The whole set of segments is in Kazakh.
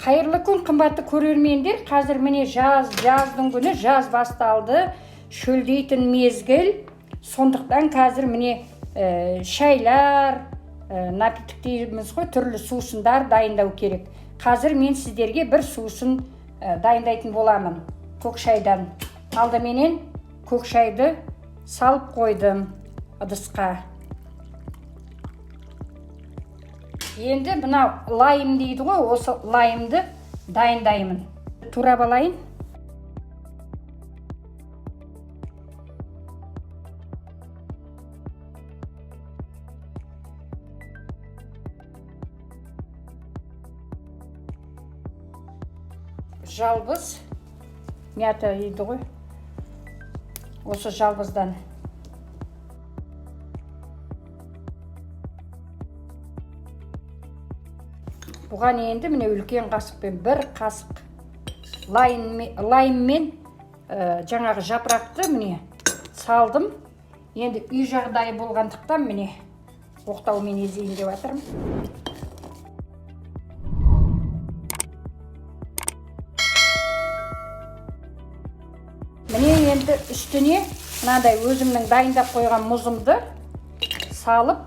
Қайырлы күн, қымбатты көрермендер! Қазір, міне, жаз, жаздың күні, жаз басталды, шөлдейтін мезгіл. Сондықтан қазір, міне, шайлар, напиток дейміз ғой, түрлі сусындар дайындау керек. Қазір мен сіздерге бір сусын дайындайтын боламын көк шайдан. Алдыменен көк шайды салып қойдым ыдысқа. Енді мынау лайм дейді ғой, осы лаймды дайындаймын, турап алайын. Жалбыз, мята дейді ғой, осы жалбыздан. Бұған енді, міне, үлкен қасықпен бір қасық лайм мен жаңағы жапырақты, міне, салдым. Енді үй жағдайы болғандықтан, міне, оқтаумен езейін деп жатырмын. Міне, енді үстіне мынадай өзімнің дайындап қойған мұзымды салып,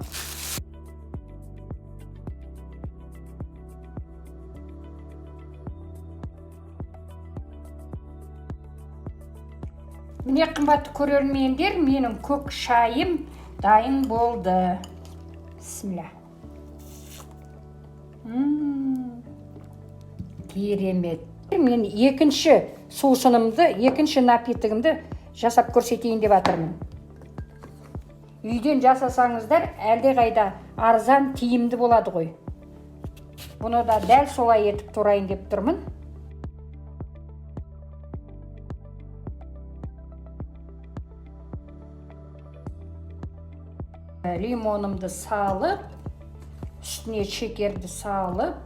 міне, қымбатты көрермендер, менің көк шайым дайын болды. Бісміллә. Керемет! Мен екінші сусынымды, екінші напитогымды жасап көрсетейін деп жатырмын. Үйден жасасаңыздар, әлдеқайда арзан, тиімді болады ғой. Бұны да дәл солай етіп турайын деп тұрмын. Лимонымды салып, үстіне шекерді салып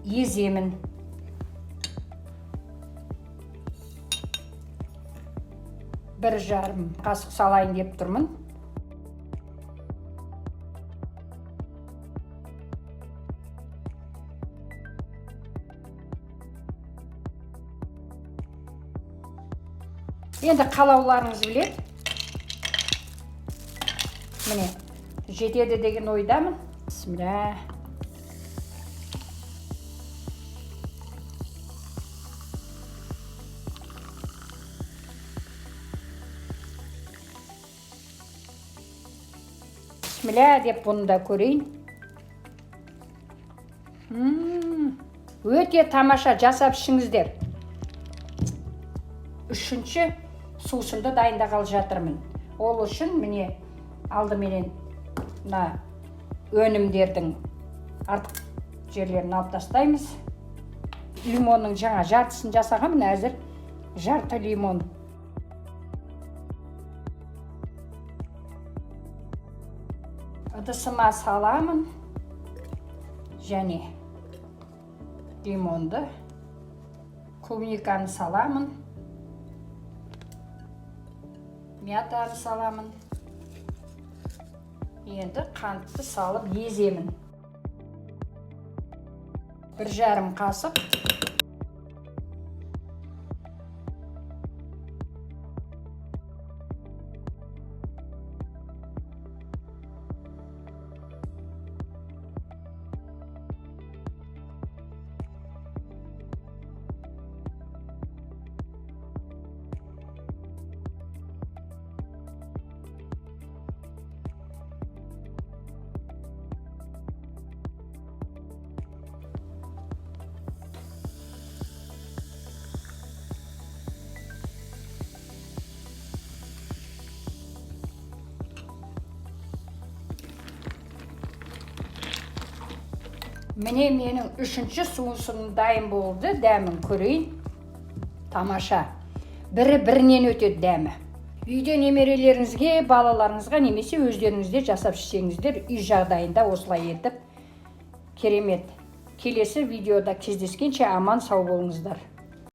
еземін. 1,5 қасық салайын деп тұрмын. Енді қалауларыңыз біледі. Міне, жетеді деген ойдамын. Бісміллә. Бісміллә деп бұны да көрейін. Өте тамаша, жасап ішіңіздер. Үшінші сусынды дайындағалы жатырмын. Ол үшін, міне, алдыменен мына өнімдердің артық жерлерін алып тастаймыз. Лимонның жаңа жартысын жасағанмын, әзір жарты лимон. Ыдысыма саламын және лимонды, клубниканы саламын, мятаны саламын. Енді қантты салып еземін, 1,5 қасық. Міне, менің үшінші сусыным дайын болды. Дәмін көрейін. Тамаша, бірі бірінен өтеді дәмі. Үйде немерелеріңізге, балаларыңызға немесе өздеріңізде жасап ішсеңіздер, үй жағдайында осылай етіп, керемет. Келесі видеода кездескенше аман сау болыңыздар.